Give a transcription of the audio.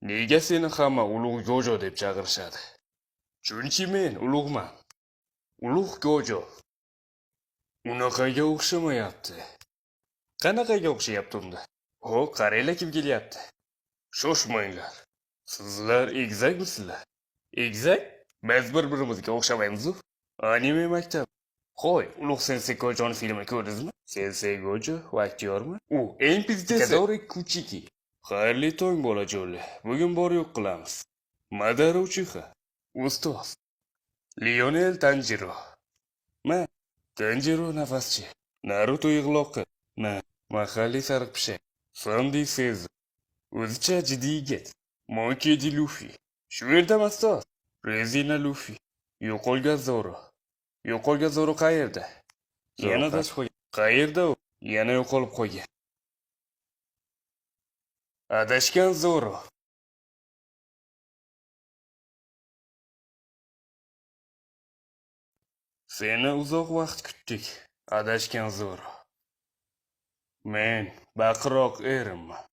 Nega seni hamma Ulug' Gojo deb chaqirishadi? Chunki men ulug'man. Ulug' Gojo. Unaqaga o'xshamayapti. Qanaqaga o'xshayapti unda? Ho, qaranglar kim kelyapti. Shoshmanglar. Sizlar egizakmisizlar? Egizak? Biz bir-birimizga o'xshamaymiz-u. Anime maktab. Qo'y, Ulug' Sensei Gojoni filmini ko'rdingizmi? Sensei Gojo va aktyormi? U eng pizdesi. Itadori Kuchiki. Xayrli tong bolajonlar. Bugun bor yo'q qilamiz. Madara Uchiha. Ustoz. Lionel Tanjiro. Ma, Tanjiro nafaschi. Naruto yig'loqi. Ma, mahalliy sariq pishak. Sandi Sezi. O'zicha jiddiy yigit. Monkey D. Luffy. Shu yerdami ustoz? Rezina Luffy. Yo'qolgan Zoro. Yo'qolgan Zoro qayerda? Yana adashib qolgan. Qayerda u? Yana yo'qolib qolgan. Adashgan Zoro. Seni uzoq vaqt kutdik, adashgan Zoro. Men baqiroq erimman.